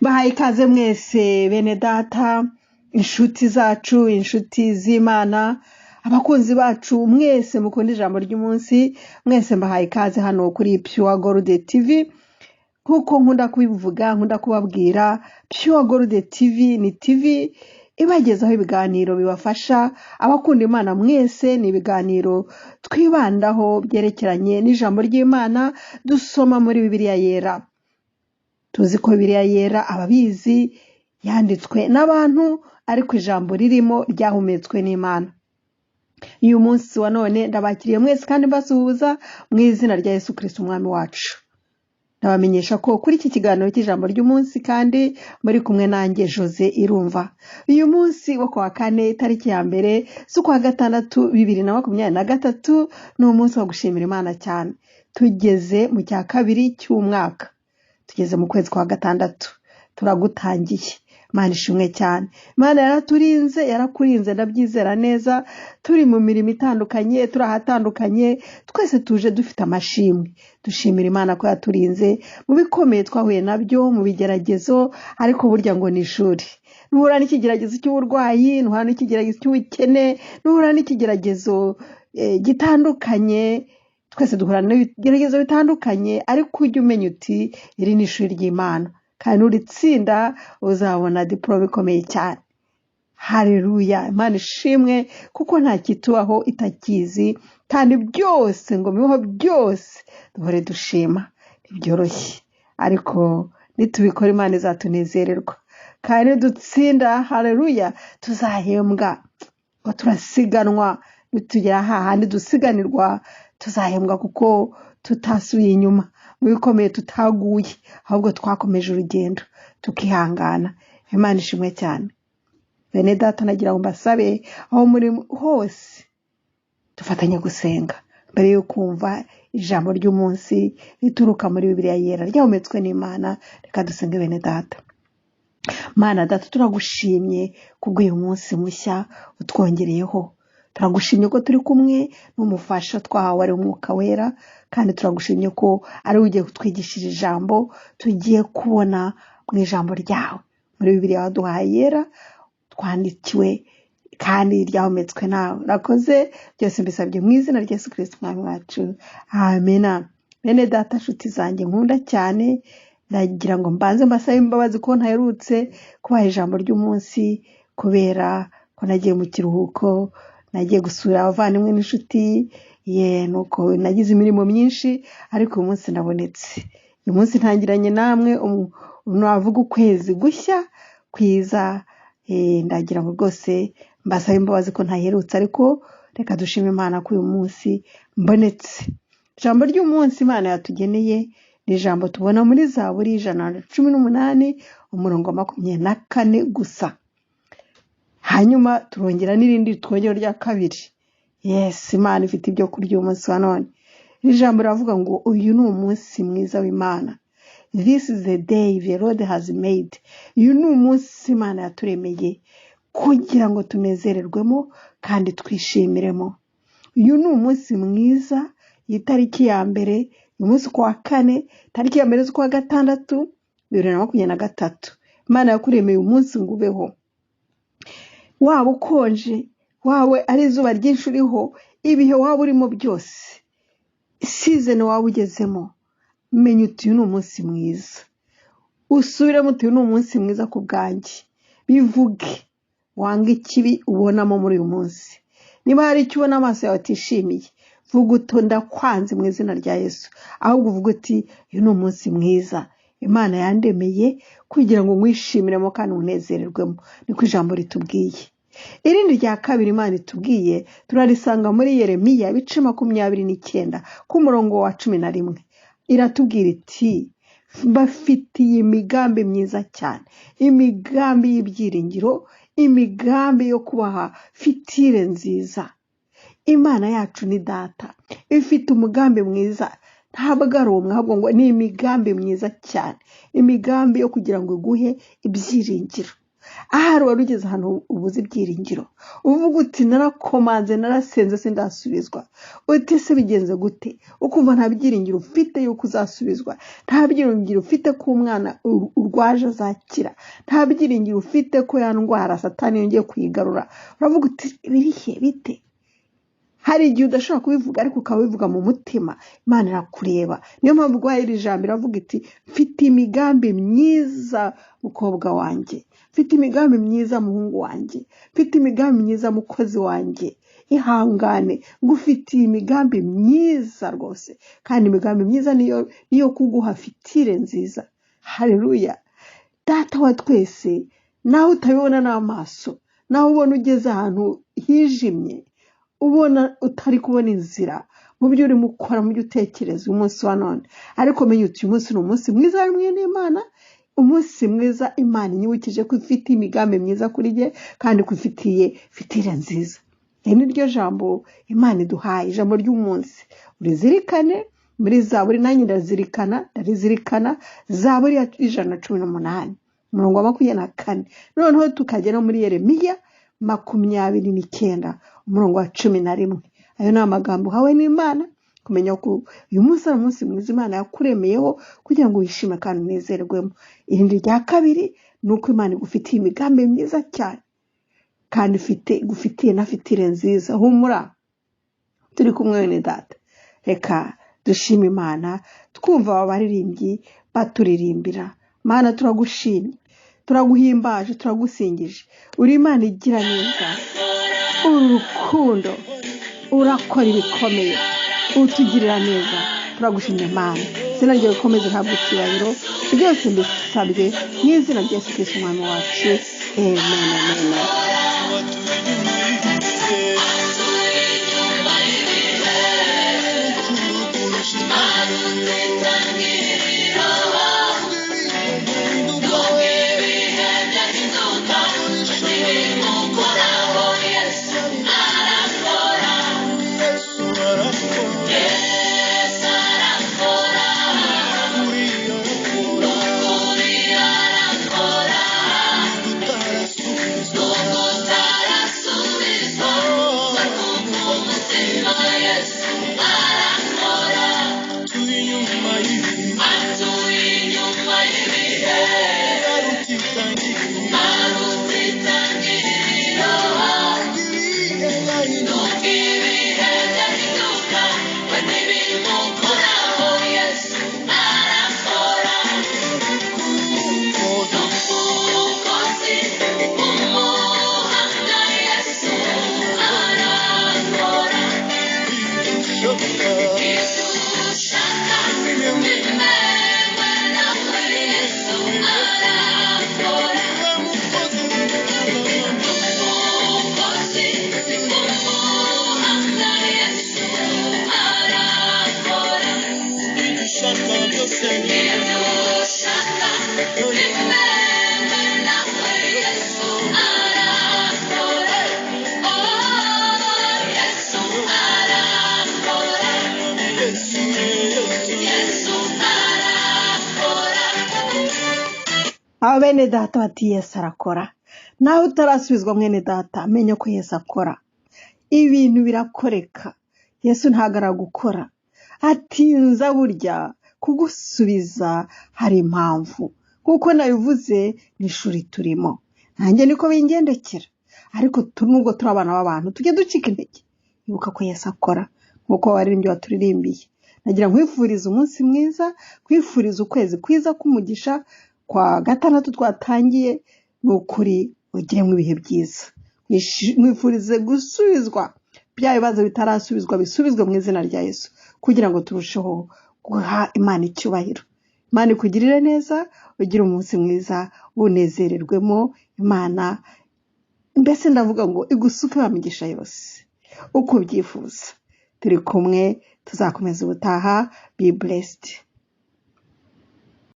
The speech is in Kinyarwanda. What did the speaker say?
Bahaye ikaze mwese bene data, inshuti zacu, inshuti z'Imana, abakunzi bacu mwese mukunda ijambo ry'umunsi, mwese mbahaye ikaze hano kuri Pure Gold TV. Nk'uko nkunda kubivuga, nkunda kubabwira, Pure Gold TV ni TV ibagezaho ibiganiro bibafasha abakunda Imana mwese. Ni ibiganiro twibandaho byerekeranye n'ijambo ry'Imana dusoma muri Bibiliya Yera. Tuzi ko Bibiliya Yera, ababizi, yanditswe n'abantu, ariko ijambo ririmo ryahumetswe n'Imana. Uyu munsi wa none ndabakiriye mwese kandi mbasuhuza mu izina rya Yesu Kirisiti Umwami wacu. Ndabamenyesha ko kuri iki kiganiro cy'ijambo ry'umunsi kandi muri kumwe nanjye Jose Irumva. Uyu munsi wo kuwa kane, itariki ya 1 z'ukwa 6 2023, ni umunsi wo gushimira Imana cyane. Tugeze mu cya kabiri cy'umwaka, tugeze mu kwezi kwa 6, turagutangiye. Imana ishimwe cyane. Imana yaraturinze, yarakurinze, ndabyizera neza. Turi mu mirimo itandukanye, turi ahatandukanye, twese tuje dufite amashimwe. Dushimira Imana ko yaturinze mu bikomeye twahuye nabyo, mu bigeragezo. Ariko burya ngo ni ishuri. Nuhura n'ikigeragezo cy'uburwayi, nuhura n'ikigeragezo cy'ubukene, nuhura n'ikigeragezo gitandukanye, twese duhura n'ibigeragezo bitandukanye, ariko ujye umenya uti iri ni ishuri ry'Imana, kandi nuritsinda uzabona diporome ikomeye cyane. Hareruya! Imana ishimwe kuko nta kitubaho itakizi, kandi byose ngo bibeho byose duhore dushima. Ntibyoroshye, ariko nitubikora Imana izatunezererwa, kandi nidutsinda, hareruya, tuzahembwa. Ngo turasiganwa, nitugera hahandi dusiganirwa tuzahembwa kuko tutasubiye inyuma mu bikomeye, tutaguye, ahubwo twakomeje urugendo tukihangana. Imana ishimwe cyane. Bene data, nagira ngo mbasabe aho muri hose dufatanye gusenga mbere yo kumva ijambo ry'umunsi rituruka muri Bibiliya Yera ryahumetswe n'Imana. Reka dusenge, bene data. Mana Data, turagushimye kubw'uyu munsi mushya utwongereyeho. Turagushimye ko turi kumwe n'umufasha twahawe, ari Umwuka Wera, kandi turagushimye ko ari we ugiye kutwigishira ijambo tugiye kubona mu ijambo ryawe, muri Bibiliya waduhaye yera twandikiwe kandi ryahumetswe nawe. Urakoze. Byose mbisabye mu izina rya Yesu Kirisiti Umwami wacu, amena. Bene data, nshuti zanjye nkunda cyane, ndagira ngo mbanze mbasabe imbabazi ko ntaherutse kubaha ijambo ry'umunsi, kubera ko nagiye mu kiruhuko, nagiye gusura abavandimwe n'inshuti ye, nuko nagize imirimo myinshi. Ariko uyu munsi nabonetse, uyu munsi ntangiranye namwe navuga ukwezi gushya kwiza. Ndagira ngo rwose mbasabe imbabazi ko ntaherutse, ariko reka dushime Imana ko uyu munsi mbonetse. Ijambo ry'umunsi Imana yatugeneye ni ijambo tubona muri Zaburi 118, umurongo wa 24 gusa. Hanyuma turongera n'irindi, twongera rya kabiri. Yes, Imana ifite ibyo kurya uyu munsi wa none. Iri jambo riravuga ngo uyu ni umunsi mwiza w'Imana. This is the day the Lord has made. Uyu ni umunsi Imana yaturemeye kugira ngo tunezererwemo kandi twishimiremo. Uyu ni umunsi mwiza, iyi tariki ya 1, uyu munsi ku wa kane, tariki ya 1 z'ukwa 6, 2023. Imana yakuremeye umunsi ngo ubeho. Waba ukonje, waba ari izuba ryinshi uriho, ibihe waba urimo byose, season waba ugezemo, menya uti uyu ni umunsi mwiza. Usubiremo uti uyu ni umunsi mwiza ku bwanjye. Bivuge, wange ikibi ubonamo muri uyu munsi. Niba hari icyo ubona amaso yawe atishimiye, vuga uti ndakwanze mu izina rya Yesu. Ahubwo uvuga uti uyu ni umunsi mwiza Imana yandemeye kugira ngo mwishimiremo kandi unezererwemo. Niko ijambo ritubwiye. Irindi rya kabiri Imana itubwiye turarisanga muri Yeremiya, ibice 29, ku murongo wa 11. Iratubwira iti mbafitiye imigambi myiza cyane, imigambi y'ibyiringiro, imigambi yo kubaha future nziza. Imana yacu ni data, ifite umugambi mwiza. Ntabwo ari umwe, ahubwo ngo ni imigambi myiza cyane, imigambi yo kugira ngo iguhe ibyiringiro. Ahari wari ugeze ahantu ubuze ibyiringiro, uvuga uti narakomanze, narasenze, sindasubizwa. Uti se bigenze gute? Ukumva nta byiringiro ufite yuko uzasubizwa, nta byiringiro ufite ko umwana urwaje azakira, nta byiringiro ufite ko ya ndwara Satani yongeye kuyigarura. Uravuga uti birihe bite? Hari igihe udashobora kubivuga ariko ukabivuga mu mutima, Imana irakureba. Niyo mpamvu iguhaye iri jambo, iravuga iti mfite imigambi myiza mukobwa wanjye, mfite imigambi myiza muhungu wanjye, mfite imigambi myiza mukozi wanjye, ihangane, ngufitiye imigambi myiza rwose, kandi imigambi myiza niyo kuguha future nziza. Haleluya. Data wa twese, nawe utabibona n'amaso, nawe ubona ugeze ahantu hijimye, ubona utari kubona inzira mu byo urimo ukora, mu byo utekereza uyu munsi wa none, ariko menya uti uyu munsi ni umunsi mwiza hamwe n'Imana, umunsi mwiza Imana inyibukije ko ifite imigambi myiza kuri jye kandi ko ifitiye future nziza. Iri ni ryo jambo Imana iduhaye, ijambo ry'umunsi. Urizirikane muri Zaburi, nanjye ndazirikana, ndarizirikana, Zaburi ya 118 umurongo wa 24. Noneho tukagera muri Yeremiya 29 umurongo wa 11. Ayo ni amagambo uhawe n'Imana kumenya ko uyu munsi ari umunsi mwiza Imana yakuremeyeho kugira ngo wishime kandi unezerwemo. Irindi rya kabiri ni uko Imana igufitiye imigambi myiza cyane kandi igufitiye na future nziza. Humura, turi kumwe bene data. Reka dushime Imana twumva aba baririmbyi baturirimbira. Mana, turagushimye, turaguhimbaje, turagusingije. Uri Imana igira neza, uru rukundo, urakora ibikomeye, utugirira neza. Turagushimye Mana, izina ryawe rikomeze rihabwe icyubahiro. Byose mbisabye mu izina rya Yesu Kristo umwami wacu, amen, amen. Aba bene data bati Yesu arakora. Nawe utarasubizwa mwene data, menya ko Yesu akora. Ibintu birakoreka. Yesu ntabwo aragukora, atinza burya kugusubiza, hari impamvu. Kuko nabivuze, ni ishuri turimo, nanjye niko bingendekera. Ariko nubwo turi abana b'abantu tujye ducika intege, ibuka ko Yesu akora nk'uko waririmbye waturirimbiye. Nagira nkwifuriza umunsi mwiza, nkwifuriza ukwezi kwiza k'umugisha kwa gatandatu twatangiye. Ni ukuri ugiremo ibihe byiza. Nkwifurize gusubizwa bya bibazo bitarasubizwa, bisubizwe mu izina rya Yesu, kugira ngo turusheho guha Imana icyubahiro. Imana ikugirire neza, ugire umunsi mwiza, unezererwemo Imana. Mbese ndavuga ngo igusuke wa migisha yose uko ubyifuza. Turi kumwe, tuzakomeza ubutaha. Be blessed.